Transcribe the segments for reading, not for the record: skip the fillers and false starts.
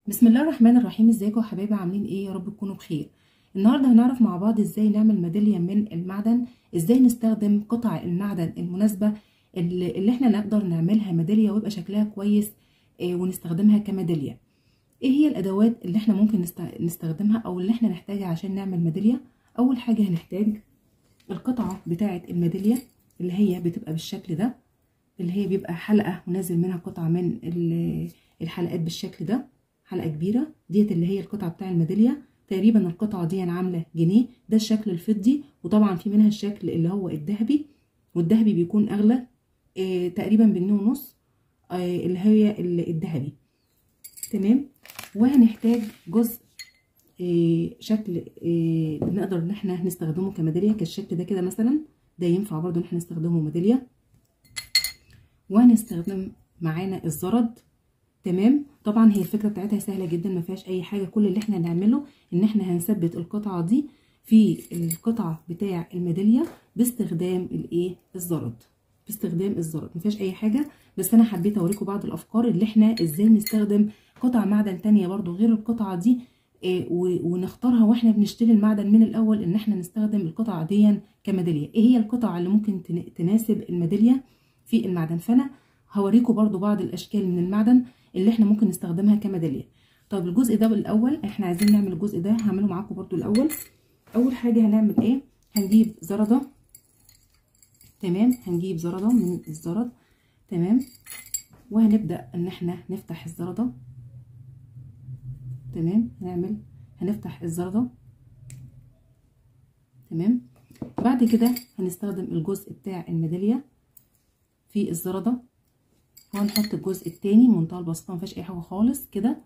بسم الله الرحمن الرحيم. ازيكم يا حبايبي، عاملين ايه؟ يا رب تكونوا بخير. النهارده هنعرف مع بعض ازاي نعمل ميدالية من المعدن، ازاي نستخدم قطع المعدن المناسبة اللي احنا نقدر نعملها ميدالية ويبقى شكلها كويس ونستخدمها كميداليه. ايه هي الادوات اللي احنا ممكن نستخدمها او اللي احنا نحتاجها عشان نعمل ميدالية؟ اول حاجة هنحتاج القطعة بتاعه الميداليه اللي هي بتبقى بالشكل ده، اللي هي بيبقى حلقة ونازل منها قطعه من الحلقات بالشكل ده، حلقة كبيرة ديت اللي هي القطعة بتاع الميداليه. تقريبا القطعة دي عامله جنيه. ده الشكل الفضي، وطبعا في منها الشكل اللي هو الذهبي، والذهبي بيكون اغلى تقريبا بجنيه ونص، اللي هي الذهبي. تمام. وهنحتاج جزء شكل نقدر ان احنا نستخدمه كميداليه، كالشكل ده كده مثلا، ده ينفع برضو ان احنا نستخدمه ميدالية. وهنستخدم معانا الزرد. تمام. طبعا هي الفكرة بتاعتها سهلة جدا، ما فيهاش اي حاجة. كل اللي احنا هنعمله ان احنا هنثبت القطعة دي في القطعة بتاع الميداليه باستخدام الايه، الزرد، باستخدام الزرد. ما فيهاش اي حاجة، بس انا حبيت اوريكم بعض الافكار اللي احنا ازاي نستخدم قطع معدن تانية برضو غير القطعة دي، ونختارها واحنا بنشتري المعدن من الاول ان احنا نستخدم القطعة دي كميداليه. ايه هي القطعة اللي ممكن تناسب الميداليه في المعدن؟ فانا هوريكم برضو بعض الاشكال من المعدن اللي احنا ممكن نستخدمها كميداليه. طب الجزء ده بالاول، احنا عايزين نعمل الجزء ده، هعمله معاكم برضو الاول. اول حاجة هنعمل ايه؟ هنجيب زرده. تمام. هنجيب زرده من الزرد. تمام. وهنبدا ان احنا نفتح الزرده. تمام. هنفتح الزرده. تمام. بعد كده هنستخدم الجزء بتاع الميداليه في الزرده، وهنحط الجزء التاني بمنتهى البساطة، مفيهاش اي حاجة خالص كده.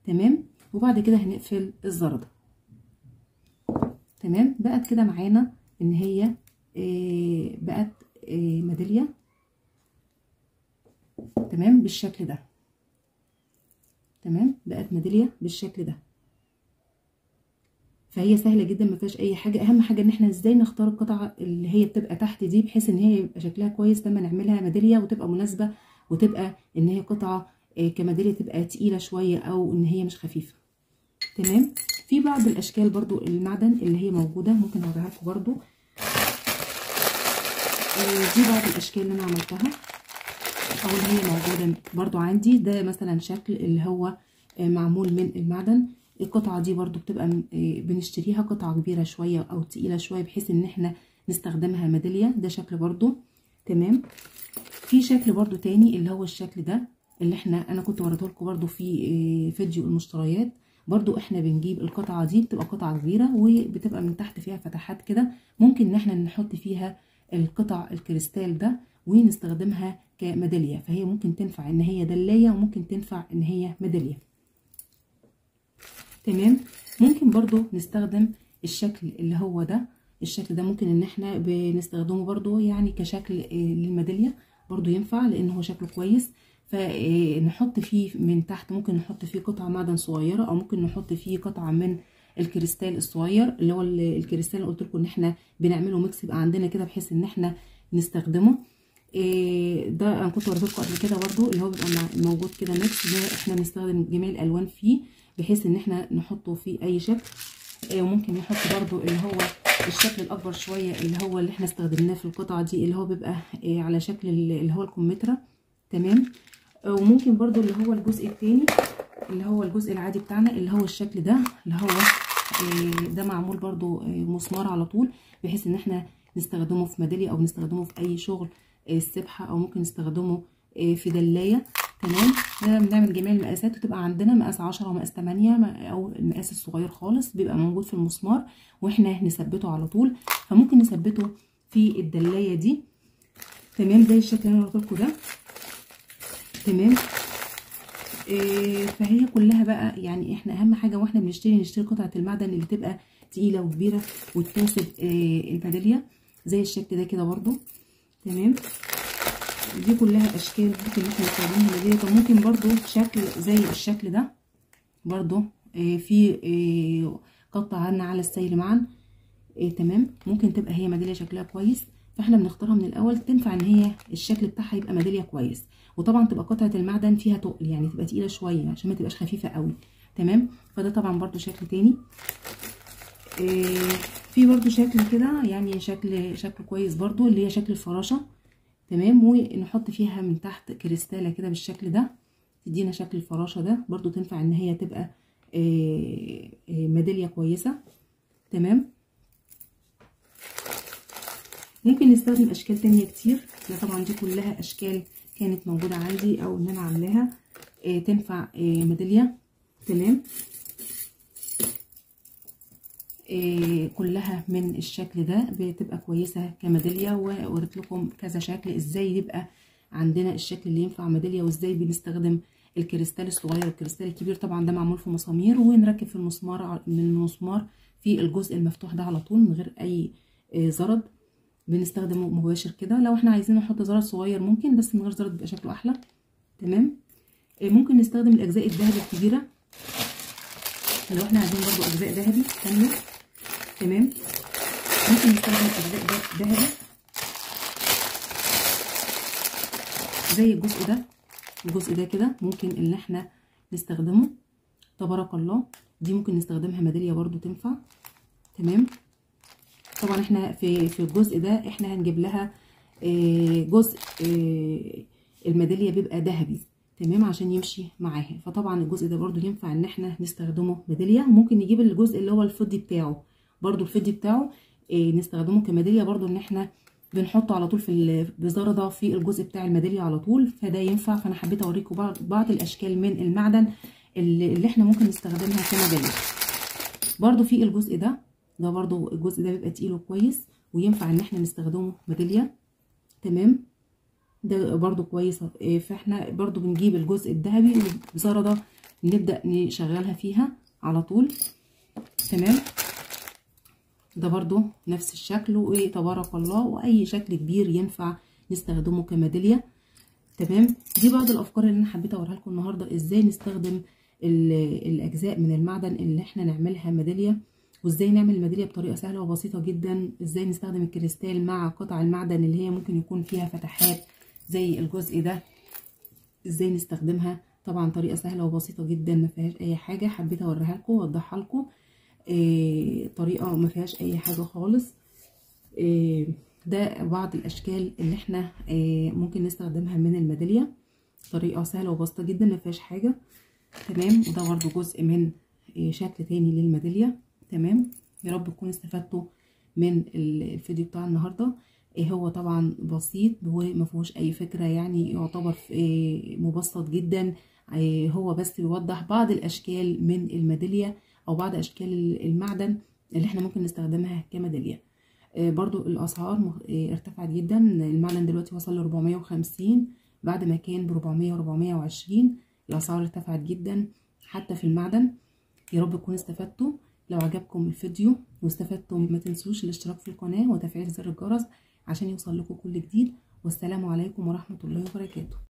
تمام. وبعد كده هنقفل الزرده. تمام. بقت كده معانا ان هي بقت ميدالية. تمام، بالشكل ده. تمام، بقت ميدالية بالشكل ده. فهي سهلة جدا، ما فيهاش اي حاجة. اهم حاجة ان احنا ازاي نختار القطعة اللي هي بتبقى تحت دي، بحيث ان هي يبقى شكلها كويس لما نعملها ميدالية، وتبقى مناسبة، وتبقى ان هي قطعه كميداليه تبقى تقيلة شوية او ان هي مش خفيفة. تمام. في بعض الاشكال برضو المعدن اللي هي موجودة ممكن اوريها لكم برضو. دي بعض الاشكال اللي انا عملتها او اللي هي موجودة برضو عندي. ده مثلا شكل اللي هو معمول من المعدن. القطعة دي برضو بتبقى بنشتريها قطعه كبيرة شوية او تقيلة شوية، بحيث ان احنا نستخدمها ميدالية. ده شكل برضو. تمام. في شكل برضو تاني اللي هو الشكل ده اللي احنا انا كنت وريته لكم برضو في فيديو المشتريات. برضو احنا بنجيب القطعة دي، بتبقى قطعه كبيرة وبتبقى من تحت فيها فتحات كده، ممكن ان احنا نحط فيها القطع الكريستال ده ونستخدمها كميداليه. فهي ممكن تنفع ان هي دلايه، وممكن تنفع ان هي ميدالية. تمام. ممكن برضو نستخدم الشكل اللي هو ده. الشكل ده ممكن ان احنا بنستخدمه برضو يعني كشكل للميداليه، برضو ينفع لان هو شكله كويس. فنحط فيه من تحت، ممكن نحط فيه قطعه معدن صغيرة، او ممكن نحط فيه قطعه من الكريستال الصغير اللي هو الكريستال اللي قلت لكم ان احنا بنعمله mix يبقى عندنا كده، بحيث ان احنا نستخدمه. ده انا كنت وريته لكم قبل كده برضو، اللي هو بيبقى موجود كده mix، ده احنا بنستخدم جميع الالوان فيه بحيث ان احنا نحطه في اي شكل. وممكن نحط برضو اللي هو الشكل الاكبر شوية اللي هو اللي احنا استخدمناه في القطعة دي، اللي هو بيبقى على شكل اللي هو الكمثرى. تمام. وممكن برضو اللي هو الجزء الثاني اللي هو الجزء العادي بتاعنا اللي هو الشكل ده، اللي هو ده معمول برضو مسمار على طول، بحيث ان احنا نستخدمه في ميدالية او نستخدمه في اي شغل السبحة، او ممكن نستخدمه في دلايه. تمام. ده بنعمل جميع المقاسات، وتبقى عندنا مقاس 10 ومقاس 8 او المقاس الصغير خالص بيبقى موجود في المسمار، واحنا نثبته على طول. فممكن نثبته في الدلايه دي. تمام. زي الشكل اللي انا قلت لكم ده. تمام. فهي كلها بقى يعني احنا اهم حاجة واحنا بنشتري نشتري قطعه المعدن اللي تبقى تقيلة وكبيره وتناسب الميداليه زي الشكل ده كده برضو. تمام. دي كلها اشكال ممكن احنا نستخدمها ميدالية. طب ممكن برضو شكل زي الشكل ده برضو في قطع عنا على السير معا. تمام. ممكن تبقى هي ميدالية شكلها كويس، فاحنا بنختارها من الاول، تنفع ان هي الشكل بتاعها يبقى ميدالية كويس. وطبعا تبقى قطعه المعدن فيها تقل، يعني تبقى تقيلة شوية عشان ما تبقاش خفيفة قوي. تمام. فده طبعا برضو شكل تاني. في برضو شكل كده يعني شكل كويس برضو، اللي هي شكل الفراشة، تمام. ونحط فيها من تحت كريستاله كده بالشكل ده، تدينا شكل الفراشة ده، برضو تنفع ان هي تبقى ميدالية كويسة، تمام. ممكن نستخدم اشكال تانية كتير، ده طبعا دي كلها اشكال كانت موجودة عندي او ان انا عاملاها، تنفع ميدالية، تمام. كلها من الشكل ده بتبقى كويسة كميداليه، ووريت لكم كذا شكل ازاي يبقى عندنا الشكل اللي ينفع ميدالية، وازاي بنستخدم الكريستال الصغير والكريستال الكبير. طبعا ده معمول في مسامير، ونركب في المسمار من المسمار في الجزء المفتوح ده على طول من غير اي زرد، بنستخدمه مباشر كده. لو احنا عايزين نحط زرد صغير ممكن، بس من غير زرد بيبقى شكله احلى، تمام. ممكن نستخدم الاجزاء الذهبي الكبيرة لو احنا عايزين برضو اجزاء ذهبي كاملة، تمام. ممكن نستخدم اجزاء ذهبي زي الجزء ده، الجزء ده كده ممكن ان احنا نستخدمه، تبارك الله. دي ممكن نستخدمها ميدالية برضو تنفع، تمام. طبعا احنا في الجزء ده احنا هنجيب لها جزء الميداليه بيبقى ذهبي، تمام، عشان يمشي معاها. فطبعا الجزء ده برضو ينفع ان احنا نستخدمه ميدالية. ممكن نجيب الجزء اللي هو الفضي بتاعه برضو، الفضي بتاعه نستخدمه كميداليه برضو، ان احنا بنحطه على طول في بزرده في الجزء بتاع الميداليه على طول، فده ينفع. فانا حبيت اوريكم بعض الاشكال من المعدن اللي احنا ممكن نستخدمها كميداليه. برضو في الجزء ده، ده برضو الجزء ده بيبقى تقيل وكويس، وينفع ان احنا نستخدمه ميدالية، تمام. ده برضو كويس. فاحنا برضو بنجيب الجزء الذهبي وبزرده نبدأ نشغلها فيها على طول، تمام. ده برضو نفس الشكل، وتبارك الله، واي شكل كبير ينفع نستخدمه كميدالية، تمام. دي بعض الافكار اللي انا حبيت اوريها لكم النهارده، ازاي نستخدم الاجزاء من المعدن اللي احنا نعملها ميدالية، وازاي نعمل الميداليه بطريقة سهلة وبسيطة جدا، ازاي نستخدم الكريستال مع قطع المعدن اللي هي ممكن يكون فيها فتحات زي الجزء ده، ازاي نستخدمها. طبعا طريقه سهلة وبسيطة جدا ما فيهاش اي حاجة، حبيت اوريها لكم واوضحها لكم. طريقه ما فيهاش اي حاجة خالص. ده بعض الاشكال اللي احنا ممكن نستخدمها من الميداليه، طريقه سهلة وبسيطة جدا ما فيهاش حاجة، تمام. وده برضو جزء من شكل تاني للميداليه، تمام. يا رب تكونوا استفدتوا من الفيديو بتاع النهارده. هو طبعا بسيط وما فيهوش اي فكرة، يعني يعتبر مبسط جدا. هو بس بيوضح بعض الاشكال من الميداليه او بعض اشكال المعدن اللي احنا ممكن نستخدمها كميداليه. برضو الاسعار ارتفعت جدا، المعدن دلوقتي وصل ل 450 بعد ما كان ب 400 420. الاسعار ارتفعت جدا حتى في المعدن. يا رب تكونوا استفدتوا. لو عجبكم الفيديو واستفدتم ما تنسوش الاشتراك في القناة وتفعيل زر الجرس عشان يوصل لكم كل جديد. والسلام عليكم ورحمة الله وبركاته.